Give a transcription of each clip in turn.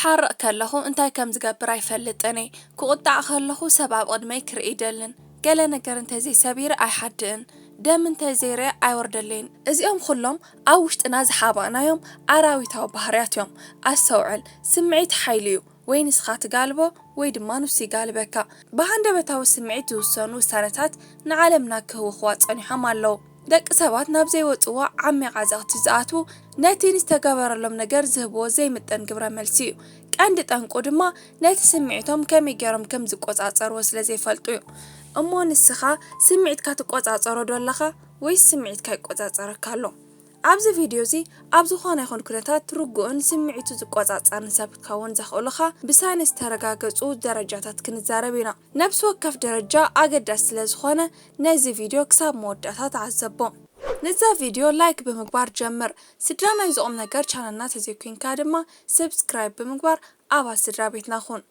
ክሓርቕ ከለኹ እንታይ ከም ዝገብር ኣይፈልጥን እየ። ክቑጣዕ ከለኹ ሰብ ኣብ ቅድመይ ክርኢ ይደልን። ገለ ነገር እንተዘይሰቢረ ኣይሓድእን። ደም እንተዘይርእ ኣይወርደለይን። እዚኦም ኩሎም ኣብ ውሽጥና ዝሓበእናዮም ኣራዊታዊ ባህርያት እዮም። ኣስተውዕል፣ ስምዒት ሓይሊ እዩ። ወይ ንስኻ ትጋልቦ ወይ ድማ ንሱ ይጋልበካ። ብሃንደበታዊ ስምዒት ዝውሰኑ ውሳነታት ንዓለምና ክህውኽዋ ጸኒሖም ኣለዉ። ደቂ ሰባት ናብ ዘይወጽዎ ዓሚቕ ዓዘቕቲ ዝኣትዉ፣ ነቲ ንዝተገበረሎም ነገር ዝህብዎ ዘይምጠን ግብረ መልሲ እዩ። ቀንዲ ጠንቁ ድማ ነቲ ስምዒቶም ከመይ ገይሮም ከም ዝቆጻጸርዎ ስለ ዘይፈልጡ እዩ። እሞ ንስኻ ስምዒትካ ትቆጻጸሮ ዶ ኣለኻ ወይስ ስምዒትካ ይቆጻጸረካ ኣሎ? ኣብዚ ቪድዮ እዚ ኣብ ዝኾነ ይኹን ኩነታት ርጉእን ስምዒቱ ዝቆጻጸርን ሰብ ክትከውን ዘኽእሉኻ ብሳይንስ ዝተረጋገጹ ደረጃታት ክንዛረብ ኢና። ነፍሲ ወከፍ ደረጃ ኣገዳሲ ስለ ዝኾነ ነዚ ቪድዮ ክሳብ መወዳእታ ተዓዘቦ። ነዛ ቪድዮ ላይክ ብምግባር ጀምር። ስድራ ናይዚ ቁም ነገር ቻናልና ተዘይኮንካ ድማ ሰብስክራይብ ብምግባር ኣባል ስድራ ቤትና ኩን።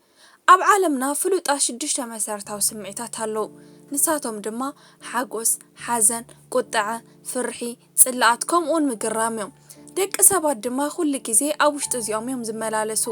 ኣብ ዓለምና ፍሉጣት ሽዱሽተ መሰረታዊ ስምዒታት ኣለዉ። ንሳቶም ድማ ሓጎስ፣ ሓዘን፣ ቁጥዐ፣ ፍርሒ፣ ጽላኣት ከምኡውን ምግራም እዮም። ደቂ ሰባት ድማ ኩሉ ግዜ ኣብ ውሽጢ እዚኦም እዮም ዝመላለሱ።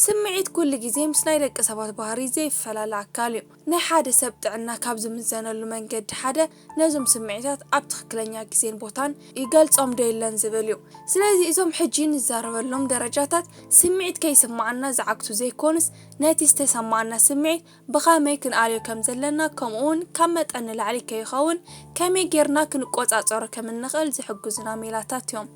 ስምዒት ኩሉ ግዜ ምስ ናይ ደቂ ሰባት ባህሪ ዘይፈላለ ኣካል እዩ። ናይ ሓደ ሰብ ጥዕና ካብ ዝምዘነሉ መንገዲ ሓደ ነዞም ስምዒታት ኣብ ትኽክለኛ ግዜን ቦታን ይገልጾም ዶ የለን ዝብል እዩ። ስለዚ እዞም ሕጂ ንዛረበሎም ደረጃታት ስምዒት ከይስምዓና ዝዓግቱ ዘይኮኑስ ነቲ ዝተሰምዓና ስምዒት ብኸመይ ክንኣልዮ ከም ዘለና ከምኡውን ካብ መጠን ንላዕሊ ከይኸውን ከመይ ጌርና ክንቆጻጸሮ ከም እንኽእል ዝሕግዙና ሜላታት እዮም።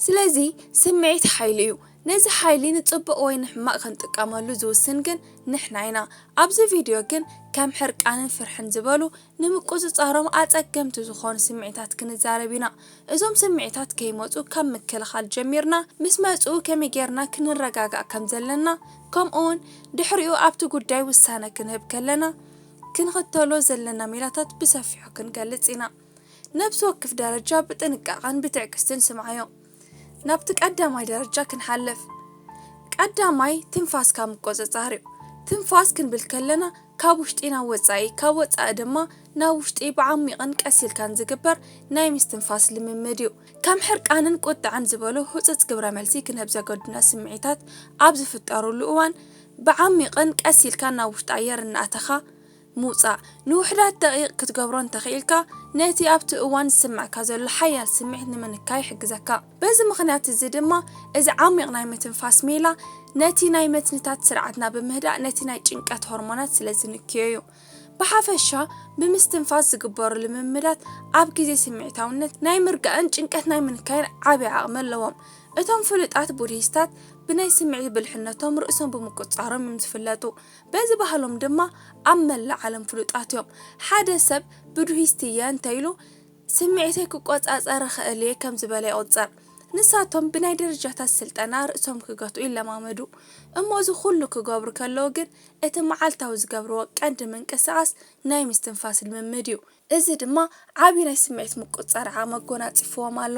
ስለዚ ስምዒት ሓይሊ እዩ። ነዚ ሓይሊ ንጽቡቕ ወይ ንሕማቕ ክንጥቀመሉ ዝውስን ግን ንሕና ኢና። ኣብዚ ቪድዮ ግን ከም ሕርቃንን ፍርሕን ዝበሉ ንምቁጽጻሮም ኣጸገምቲ ዝኾኑ ስምዒታት ክንዛረብ ኢና። እዞም ስምዒታት ከይመጹ ካብ ምክልኻል ጀሚርና ምስ መጹ ከመይ ጌርና ክንረጋጋእ ከም ዘለና ከምኡውን ድሕሪኡ ኣብቲ ጉዳይ ውሳነ ክንህብ ከለና ክንኽተሎ ዘለና ሜላታት ብሰፊሑ ክንገልጽ ኢና። ነብሲ ወክፍ ደረጃ ብጥንቃቐን ብትዕግስትን ስምዓዮ። ናብቲ ቀዳማይ ደረጃ ክንሓልፍ። ቀዳማይ ትንፋስካ ምቆጽጻር እዩ። ትንፋስ ክንብል ከለና ካብ ውሽጢ ናብ ወጻኢ፣ ካብ ወጻኢ ድማ ናብ ውሽጢ ብዓሚቕን ቀስ ኢልካን ዝግበር ናይ ምስትንፋስ ልምምድ እዩ። ከም ሕርቃንን ቁጥዐን ዝበሉ ህጹጽ ግብረ መልሲ ክንህብ ዘገድዱና ስምዒታት ኣብ ዝፍጠሩሉ እዋን ብዓሚቕን ቀስ ኢልካን ናብ ውሽጢ ኣየር እናኣተኻ ምውጻእ ንውሕዳት ደቂቕ ክትገብሮ እንተኽኢልካ ነቲ ኣብቲ እዋን ዝስምዐካ ዘሎ ሓያል ስምዒት ንምንካይ ይሕግዘካ። በዚ ምኽንያት እዚ ድማ እዚ ዓሚቕ ናይ ምትንፋስ ሜላ ነቲ ናይ መትንታት ስርዓትና ብምህዳእ ነቲ ናይ ጭንቀት ሆርሞናት ስለ ዝንክዮ እዩ። ብሓፈሻ ብምስትንፋስ ዝግበሩ ልምምዳት ኣብ ግዜ ስምዒታውነት ናይ ምርጋእን ጭንቀት ናይ ምንካይን ዓቢ ዓቕሚ ኣለዎም። እቶም ፍሉጣት ቡድሂስታት ብናይ ስምዒት ብልሕነቶም ርእሶም ብምቁጽጻሮም እዮም ዝፍለጡ። በዚ ባህሎም ድማ ኣብ መላእ ዓለም ፍሉጣት እዮም። ሓደ ሰብ ቡድሂስት እየ እንተኢሉ ስምዒተይ ክቆጻጸር እኽእል እየ ከም ዝበለ ይቑጸር። ንሳቶም ብናይ ደረጃታት ስልጠና ርእሶም ክገትኡ ይለማመዱ። እሞ እዚ ኩሉ ክገብሩ ከለዉ ግን እቲ መዓልታዊ ዝገብርዎ ቀንዲ ምንቅስቓስ ናይ ምስትንፋስ ልምምድ እዩ። እዚ ድማ ዓቢ ናይ ስምዒት ምቁጽጻር ዓቕሚ ኣጎናጺፍዎም ኣሎ።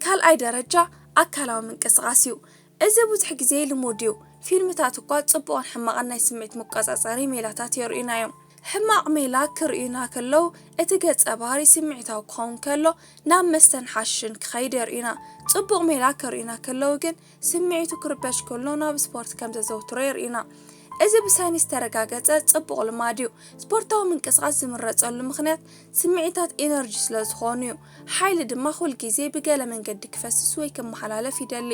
ካልኣይ ደረጃ ኣካላዊ ምንቅስቓስ እዩ። እዚ ብዙሕ ግዜ ልሙድ እዩ። ፊልምታት እኳ ጽቡቕን ሕማቕን ናይ ስምዒት መቆጻጸሪ ሜላታት የርእዩና እዮም። ሕማቕ ሜላ ክርእዩና ከለዉ እቲ ገጸ ባህሪ ስምዒታዊ ክኸውን ከሎ ናብ መስተን ሓሽሽን ክኸይድ የርእዩና። ጽቡቕ ሜላ ከርእዩና ከለዉ ግን ስምዒቱ ክርበሽ ከሎ ናብ ስፖርት ከም ዘዘውትሮ የርእዩና። እዚ ብሳይንስ ዝተረጋገጸ ጽቡቕ ልማድ እዩ። ስፖርታዊ ምንቅስቓስ ዝምረጸሉ ምኽንያት ስምዒታት ኢነርጂ ስለ ዝኾኑ እዩ። ሓይሊ ድማ ኩል ግዜ ብገለ መንገዲ ክፈስስ ወይ ክመሓላለፍ ይደሊ።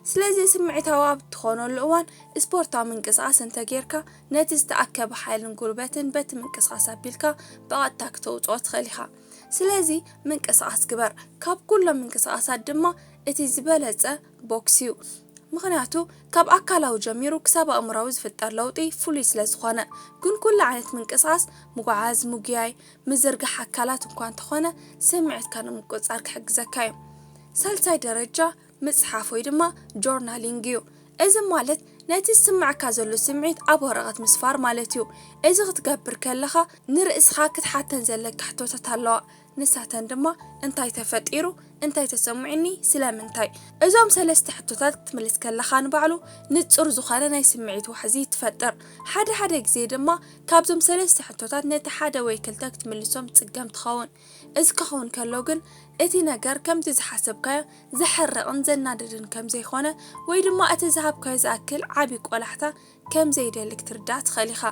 ስለዚ ስምዒታዊ ኣብ እትኾነሉ እዋን ስፖርታዊ ምንቅስቓስ እንተጌርካ ነቲ ዝተኣከበ ሓይልን ጉልበትን በቲ ምንቅስቓስ ኣቢልካ ብቐጥታ ክተውፅኦ ትኽእል ኢኻ። ስለዚ ምንቅስቓስ ግበር። ካብ ኩሎም ምንቅስቓሳት ድማ እቲ ዝበለፀ ቦክስ እዩ። ምኽንያቱ ካብ ኣካላዊ ጀሚሩ ክሳብ ኣእምራዊ ዝፍጠር ለውጢ ፍሉይ ስለ ዝኾነ። ግን ኩሉ ዓይነት ምንቅስቓስ፣ ምጉዓዝ፣ ምጉያይ፣ ምዝርጋሕ ኣካላት እንኳ እንተኾነ ስምዒትካ ንምቁፅፃር ክሕግዘካ እዩ። ሳልሳይ ደረጃ ምፅሓፍ ወይ ድማ ጆርናሊንግ እዩ። እዚ ማለት ነቲ ዝስምዐካ ዘሎ ስምዒት ኣብ ወረቐት ምስፋር ማለት እዩ። እዚ ክትገብር ከለኻ ንርእስኻ ክትሓተን ዘለካ ሕቶታት ኣለዋ። ንሳተን ድማ እንታይ ተፈጢሩ፣ እንታይ ተሰሚዑኒ፣ ስለምንታይ? እዞም ሰለስተ ሕቶታት ክትምልስ ከለኻ ንባዕሉ ንጹር ዝኾነ ናይ ስምዒት ዋሕዚ ትፈጥር። ሓደ ሓደ ግዜ ድማ ካብዞም ሰለስተ ሕቶታት ነቲ ሓደ ወይ ክልተ ክትምልሶም ትጽገም ትኸውን። እዚ ክኸውን ከሎ ግን እቲ ነገር ከምቲ ዝሓሰብካዮ ዘሕርቕን ዘናድድን ከም ዘይኮነ ወይ ድማ እቲ ዝሃብካዮ ዝኣክል ዓቢ ቆላሕታ ከም ዘይደሊ ክትርዳእ ትኽእል ኢኻ።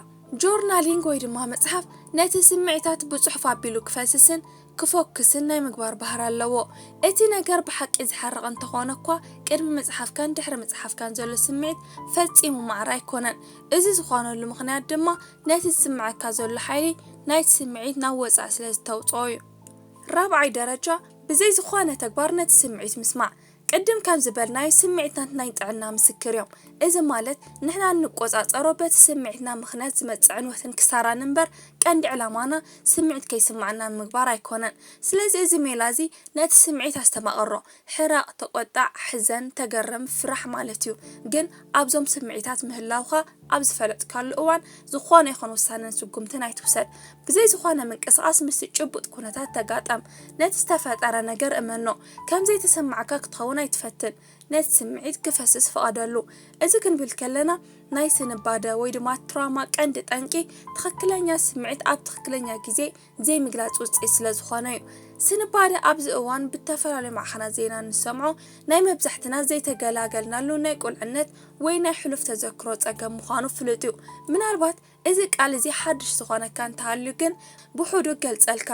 ጆርናሊንግ ወይ ድማ ምጽሓፍ ነቲ ስምዒታት ብጽሑፍ ኣቢሉ ክፈስስን ክፎክስን ናይ ምግባር ባህሪ ኣለዎ። እቲ ነገር ብሓቂ ዝሓርቕ እንተኾነ እኳ ቅድሚ ምጽሓፍካን ድሕሪ ምጽሓፍካን ዘሎ ስምዒት ፈጺሙ ማዕረ ኣይኮነን። እዚ ዝኾነሉ ምኽንያት ድማ ነቲ ዝስምዓካ ዘሎ ሓይሊ ናይቲ ስምዒት ናብ ወጻኢ ስለ ዝተውጽኦ እዩ። ራብዓይ ደረጃ፣ ብዘይ ዝኾነ ተግባር ነቲ ስምዒት ምስማዕ። ቅድም ከም ዝበልናዮ ስምዒታት ናይ ጥዕና ምስክር እዮም። እዚ ማለት ንሕና እንቆጻጸሮ በቲ ስምዒትና ምኽንያት ዝመጽእ ዕንወትን ክሳራን እምበር ቀንዲ ዕላማና ስምዒት ከይስማዓና ምግባር ኣይኮነን። ስለዚ እዚ ሜላ እዚ ነቲ ስምዒት ኣስተማቕሮ። ሕረቕ፣ ተቆጣዕ፣ ሕዘን፣ ተገረም፣ ፍራሕ ማለት እዩ። ግን ኣብዞም ስምዒታት ምህላውካ ኣብ ዝፈለጥካሉ እዋን ዝኾነ ይኹን ውሳነን ስጉምትን ኣይትውሰድ። ብዘይ ዝኾነ ምንቅስቓስ ምስቲ ጭቡጥ ኩነታት ተጋጠም። ነቲ ዝተፈጠረ ነገር እመኖ። ከም ዘይተሰማዕካ ክትኸውን ኣይትፈትን። ነቲ ስምዒት ክፈስስ ፍቐደሉ። እዚ ክንብል ከለና ናይ ስንባደ ወይ ድማ ትራውማ ቀንዲ ጠንቂ ትኽክለኛ ስምዒት ኣብ ትኽክለኛ ግዜ ዘይምግላጽ ውጽኢት ስለ ዝኾነ እዩ። ስንባደ ኣብዚ እዋን ብተፈላለዩ ማዕኸናት ዜና እንሰምዖ ናይ መብዛሕትና ዘይተገላገልናሉ ናይ ቁልዕነት ወይ ናይ ሕሉፍ ተዘክሮ ጸገም ምዃኑ ፍሉጥ እዩ። ምናልባት እዚ ቃል እዚ ሓድሽ ዝኾነካ እንተሃልዩ ግን ብሑዱ ገልጸልካ።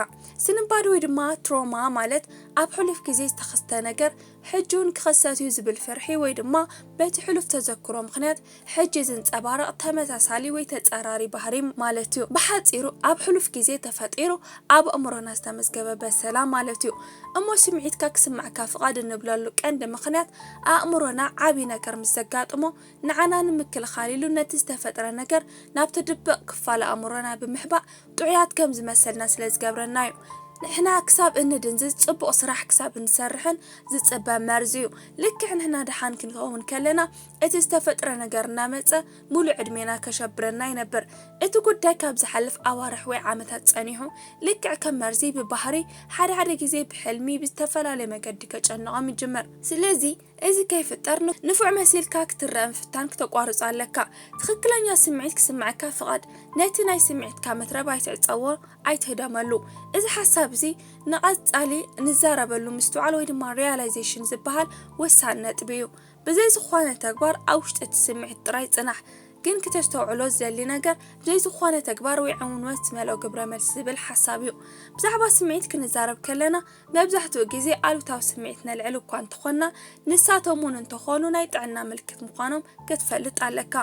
ስንባደ ወይ ድማ ትሮማ ማለት ኣብ ሕሉፍ ግዜ ዝተኸስተ ነገር ሕጂ እውን ክኸሰት እዩ ዝብል ፍርሒ ወይ ድማ በቲ ሕሉፍ ተዘክሮ ምኽንያት ሕጂ ዝንጸባረቕ ተመሳሳሊ ወይ ተጻራሪ ባህሪ ማለት እዩ። ብሓጺሩ ኣብ ሕሉፍ ግዜ ተፈጢሩ ኣብ ኣእምሮና ዝተመዝገበ በሰላ ማለት እዩ። እሞ ስምዒትካ ክስማዕካ ፍቓድ እንብለሉ ቀንዲ ምኽንያት ኣእምሮና ዓቢ ነገር ምስ ዘጋጥሞ ንዓና ንምክልኻል ኢሉ ነቲ ዝተፈጥረ ነገር ናብቲ ድብቕ ክፋል ኣእምሮና ብምሕባእ ጥዑያት ከም ዝመሰልና ስለ ዝገብረና እዩ። ንሕና ክሳብ እንድንዝዝ ጽቡቕ ስራሕ ክሳብ እንሰርሕን ዝጽበ መርዚ እዩ። ልክዕ ንሕና ደሓን ክንኸውን ከለና እቲ ዝተፈጥረ ነገር እናመጸ ሙሉእ ዕድሜና ከሸብረና ይነብር። እቲ ጉዳይ ካብ ዝሓልፍ ኣዋርሕ ወይ ዓመታት ጸኒሑ ልክዕ ከም መርዚ ብባህሪ ሓደ ሓደ ግዜ ብሕልሚ ብዝተፈላለየ መገዲ ከጨንቖም ይጅምር። ስለዚ እዚ ከይፍጠር ንፉዕ መሲልካ ክትረአ ምፍታን ክተቋርጾ ኣለካ። ትኽክለኛ ስምዒት ክስምዓካ ፍቓድ። ነቲ ናይ ስምዒትካ መትረብ ኣይትዕጸዎ፣ ኣይትህደመሉ። እዚ ሓሳብ እዚ ንቐጻሊ ንዛረበሉ ምስትውዓል ወይ ድማ ሪያላይዜሽን ዝበሃል ወሳኒ ነጥቢ እዩ። ብዘይ ዝኾነ ተግባር ኣብ ውሽጢ እቲ ስምዒት ጥራይ ጽናሕ። ግን ክተስተውዕሎ ዝደሊ ነገር ብዘይ ዝኾነ ተግባር ወይ ዕውንወት ዝመልኦ ግብረ መልሲ ዝብል ሓሳብ እዩ። ብዛዕባ ስምዒት ክንዛረብ ከለና መብዛሕትኡ ግዜ ኣሉታዊ ስምዒት ነልዕል እኳ እንተኾንና ንሳቶም እውን እንተኾኑ ናይ ጥዕና ምልክት ምዃኖም ክትፈልጥ ኣለካ።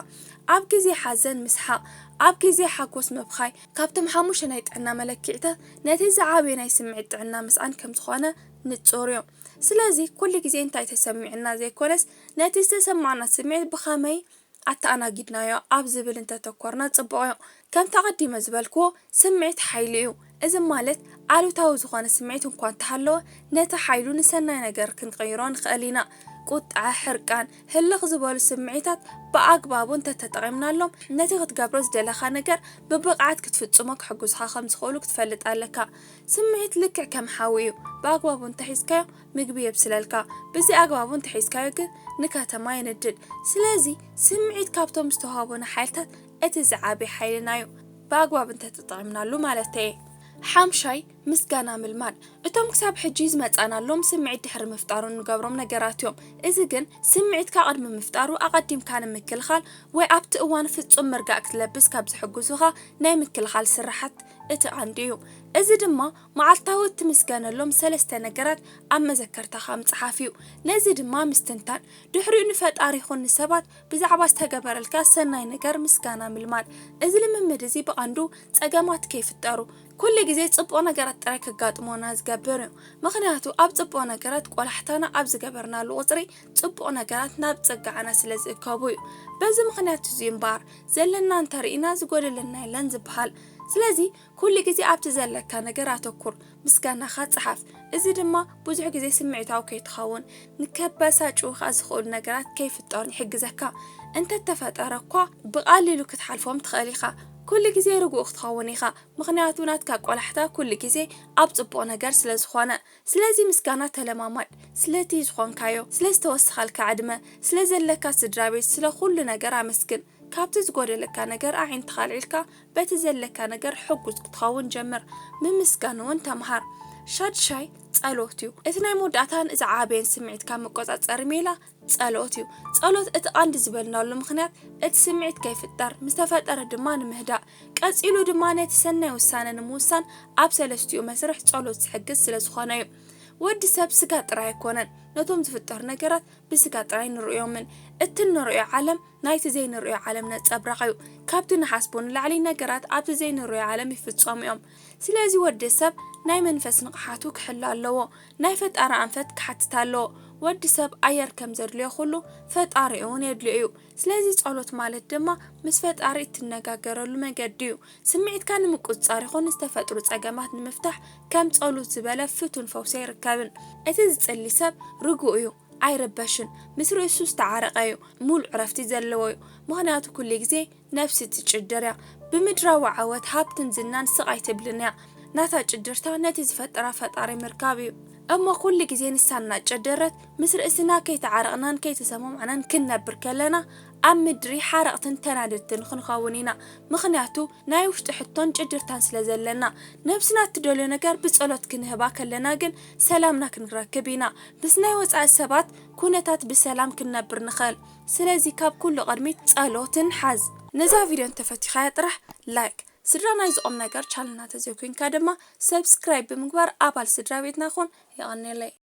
ኣብ ግዜ ሓዘን ምስሓቕ፣ ኣብ ግዜ ሓጎስ ምብኻይ ካብቶም ሓሙሽተ ናይ ጥዕና መለክዒታት ነቲ ዝዓበየ ናይ ስምዒት ጥዕና ምስኣን ከም ዝኾነ ንጹር እዩ። ስለዚ ኩሉ ግዜ እንታይ ተሰሚዑና ዘይኮነስ ነቲ ዝተሰማዕና ስምዒት ብኸመይ ኣተኣናጊድናዮ ኣብ ዝብል እንተተኮርና ጽቡቕ እዩ። ከምቲ ኣቐዲመ ዝበልክዎ ስምዒት ሓይሊ እዩ። እዚ ማለት ኣሉታዊ ዝኾነ ስምዒት እንኳ እንተሃለወ ነቲ ሓይሉ ንሰናይ ነገር ክንቕይሮ ንኽእል ኢና። ቁጥዐ፣ ሕርቃን፣ ህልኽ ዝበሉ ስምዒታት ብኣግባቡ እንተተጠቒምናሎም ነቲ ክትገብሮ ዝደለኻ ነገር ብብቕዓት ክትፍጽሞ ክሕግዙኻ ከም ዝኽእሉ ክትፈልጥ ኣለካ። ስምዒት ልክዕ ከም ሓዊ እዩ። ብኣግባቡ እንተሒዝካዮ ምግቢ የብስለልካ። ብዘይ ኣግባቡ እንተሒዝካዮ ግን ንከተማ የንድድ። ስለዚ ስምዒት ካብቶም ዝተዋህቡና ሓይልታት እቲ ዝዓቢ ሓይልና እዩ። ብኣግባቡ እንተተጠቒምናሉ ማለተይ እየ። ሓምሻይ፣ ምስጋና ምልማድ። እቶም ክሳብ ሕጂ ዝመጻናሎም ስምዒት ድሕሪ ምፍጣሩ እንገብሮም ነገራት እዮም። እዚ ግን ስምዒትካ ቅድሚ ምፍጣሩ ኣቐዲምካ ንምክልኻል ወይ ኣብቲ እዋን ፍጹም ምርጋእ ክትለብስ ካብ ዝሕግዙኻ ናይ ምክልኻል ስርሓት እቲ ቀንዲ እዩ። እዚ ድማ መዓልታዊ እትምስገነሎም ሰለስተ ነገራት ኣብ መዘከርታኻ ምጽሓፍ እዩ። ነዚ ድማ ምስትንታን፣ ድሕሪኡ ንፈጣሪ ይኹን ንሰባት ብዛዕባ ዝተገበረልካ ሰናይ ነገር ምስጋና ምልማድ። እዚ ልምምድ እዚ ብቐንዱ ጸገማት ከይፍጠሩ፣ ኩሉ ግዜ ጽቡቕ ነገራት ጥራይ ከጋጥሞና ዝገብር እዩ። ምኽንያቱ ኣብ ጽቡቕ ነገራት ቆላሕታና ኣብ ዝገበርናሉ ቁጽሪ ጽቡቕ ነገራት ናብ ጸጋዕና ስለ ዝእከቡ እዩ። በዚ ምኽንያት እዚ እምበኣር ዘለና እንተርኢና ዝጎደለና የለን ዝበሃል። ስለዚ ኩሉ ግዜ ኣብቲ ዘለካ ነገር ኣተኩር፣ ምስጋናኻ ጸሓፍ። እዚ ድማ ብዙሕ ግዜ ስምዒታዊ ከይትኸውን ንከበሳጭውኻ ዝኽእሉ ነገራት ከይፍጠሩ ይሕግዘካ። እንተተፈጠረ እኳ ብቐሊሉ ክትሓልፎም ትኽእል ኢኻ። ኩሉ ግዜ ርጉእ ክትኸውን ኢኻ፣ ምኽንያቱ ናትካ ቆላሕታ ኩሉ ግዜ ኣብ ጽቡቕ ነገር ስለ ዝኾነ። ስለዚ ምስጋና ተለማማድ፣ ስለቲ ዝኾንካዮ፣ ስለ ዝተወሰኻልካ ዕድመ፣ ስለ ዘለካ ስድራ ቤት፣ ስለ ኩሉ ነገር ኣመስግን። ካብቲ ዝጎደለካ ነገር ኣዒንትኻ ኣልዒልካ በቲ ዘለካ ነገር ሕጉስ ክትኸውን ጀምር። ምምስጋን እውን ተምሃር። ሻድሻይ ጸሎት እዩ። እቲ ናይ መወዳእታን ዝዓበየን ስምዒትካ መቆጻጸሪ ሜላ ጸሎት እዩ። ጸሎት እቲ ቀንዲ ዝበልናሉ ምኽንያት እቲ ስምዒት ከይፍጠር፣ ምስ ተፈጠረ ድማ ንምህዳእ፣ ቀጺሉ ድማ ነቲ ሰናይ ውሳነ ንምውሳን ኣብ ሰለስቲኡ መስርሕ ጸሎት ዝሕግዝ ስለ ዝኾነ እዩ። ወዲ ሰብ ስጋ ጥራይ ኣይኮነን፣ ነቶም ዝፍጠሩ ነገራት ብስጋ ጥራይ ንርእዮምን። እቲ እንርእዮ ዓለም ናይቲ ዘይንርእዮ ዓለም ነጸብራቕ እዩ። ካብቲ ንሓስቦ ንላዕሊ ነገራት ኣብቲ ዘይንርእዮ ዓለም ይፍጸሙ እዮም። ስለዚ ወዲ ሰብ ናይ መንፈስ ንቕሓቱ ክሕሎ ኣለዎ። ናይ ፈጣሪ ኣንፈት ክሓትት ኣለዎ። ወዲ ሰብ ኣየር ከም ዘድልዮ ኩሉ ፈጣሪ እውን የድልዮ እዩ። ስለዚ ጸሎት ማለት ድማ ምስ ፈጣሪ እትነጋገረሉ መገዲ እዩ። ስምዒትካ ንምቁጽጻር ይኹን ዝተፈጥሩ ጸገማት ንምፍታሕ ከም ጸሎት ዝበለ ፍቱን ፈውሲ ኣይርከብን። እቲ ዝጽሊ ሰብ ርጉእ እዩ፣ ኣይረበሽን፣ ምስ ርእሱ ዝተዓረቐ እዩ፣ ሙሉእ ዕረፍቲ ዘለዎ እዩ። ምኽንያቱ ኩሉ ግዜ ነብሲ ትጭድር እያ። ብምድራዊ ዓወት፣ ሃብትን ዝናን ስቕ ኣይትብልን እያ። ናታ ጭድርታ ነቲ ዝፈጠራ ፈጣሪ ምርካብ እዩ። እሞ ኩሉ ግዜ ንሳ እናጨደረት ምስ ርእስና ከይተዓረቕናን ከይተሰማማዕናን ክንነብር ከለና ኣብ ምድሪ ሓረቕትን ተናደድትን ክንኸውን ኢና። ምኽንያቱ ናይ ውሽጢ ሕቶን ጭድርታን ስለ ዘለና። ነብስና እትደልዮ ነገር ብጸሎት ክንህባ ከለና ግን ሰላምና ክንረክብ ኢና። ምስ ናይ ወጻኢ ሰባት ኩነታት ብሰላም ክንነብር ንኽእል። ስለዚ ካብ ኩሉ ቅድሚት ጸሎትን ሓዝ። ነዛ ቪድዮ እንተፈቲኻያ ጥራሕ ላይክ፣ ስድራ ናይዚ ቁም ነገር ቻነልና ተዘይኮይንካ ድማ ሰብስክራይብ ብምግባር ኣባል ስድራ ቤትና ኩን። የቐንየለይ።